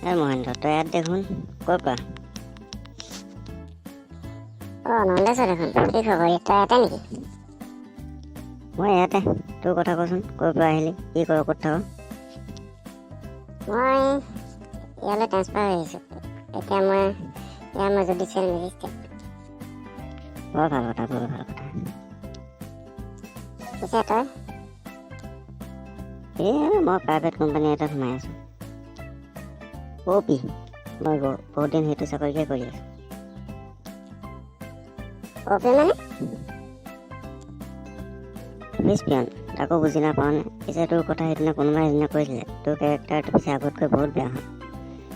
এই মহেন্দ্ৰ, তই ইয়াত দেখোন, ক'ৰ পৰা? অঁ, নন্দেশ্বৰ দেখোন। কি খবৰ? তই ইয়াতে নেকি? মই ইয়াতে। তোৰ কথা কচোন, ক'ৰ পৰা আহিলি, কি কৰ, ক'ত থাক? মই ইয়ালৈ ট্ৰেন্সফাৰ হৈ আহিছোঁ। এতিয়া মই ইয়াৰ মই জুডিচিয়েল মেজিষ্ট্ৰেট। বৰ ভাল কথা, বৰ ভাল কথা। পিছে তই? এই মই প্ৰাইভেট কোম্পানী এটাত সোমাই আছোঁ। অ' পি মই বহুত দিন সেইটো চাকৰিকে কৰি আছোঁ। অ' পি মানে? Office peon. তাকো বুজি নাপাওঁ নে? পিছে তোৰ কথা সেইদিনা কোনোবাই সেইদিনা কৈছিলে। তোৰ কেৰেক্টাৰটো পিছে আগতকৈ বহুত বেয়া হ'ল।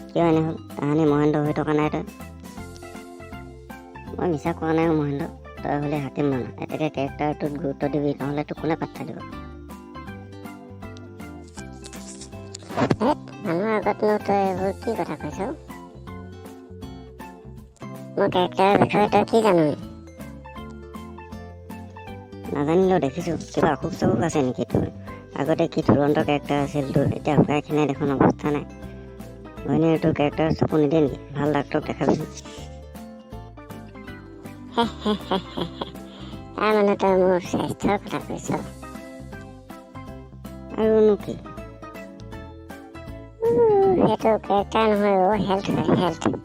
কিয় এনে হ'ল? তাহানি মহেন্দ্ৰ হৈ থকা নাই তই। মই মিছা কোৱা নাই অ' মহেন্দ্ৰ। তই হ'লে হাকিম মানুহ, এতেকে কেৰেক্টাৰটোত গুৰুত্ব দিবি, নহ'লে তোক কোনে পাত্তা দিব? হেত, মানুহৰ আগতনো তই এইবোৰ কি কথা কৈছ? মোৰ কেৰেক্টাৰৰ বিষয়ে তই কি জান? নাজানিলেও দেখিছোঁ। কিবা অসুখ চসুখ আছে নেকি তোৰ? আগতে কি ধুৰন্ত কেৰেক্টাৰ আছিল তোৰ, এতিয়া শুকাই খিনাই দেখোন অৱস্থা নাই। ঘৈণীয়ে তোৰ কেৰেক্টাৰত চকু নিদিয়ে নেকি? ভাল ডাক্তৰক দেখাবিচোন। তাৰ মানে তই মোৰ স্বাস্থ্যৰ কথা কৈছ? আৰুনো কি? সেইটো কেৰেক্টাৰ নহয় অ', হেল্থ হয়, হেল্থ।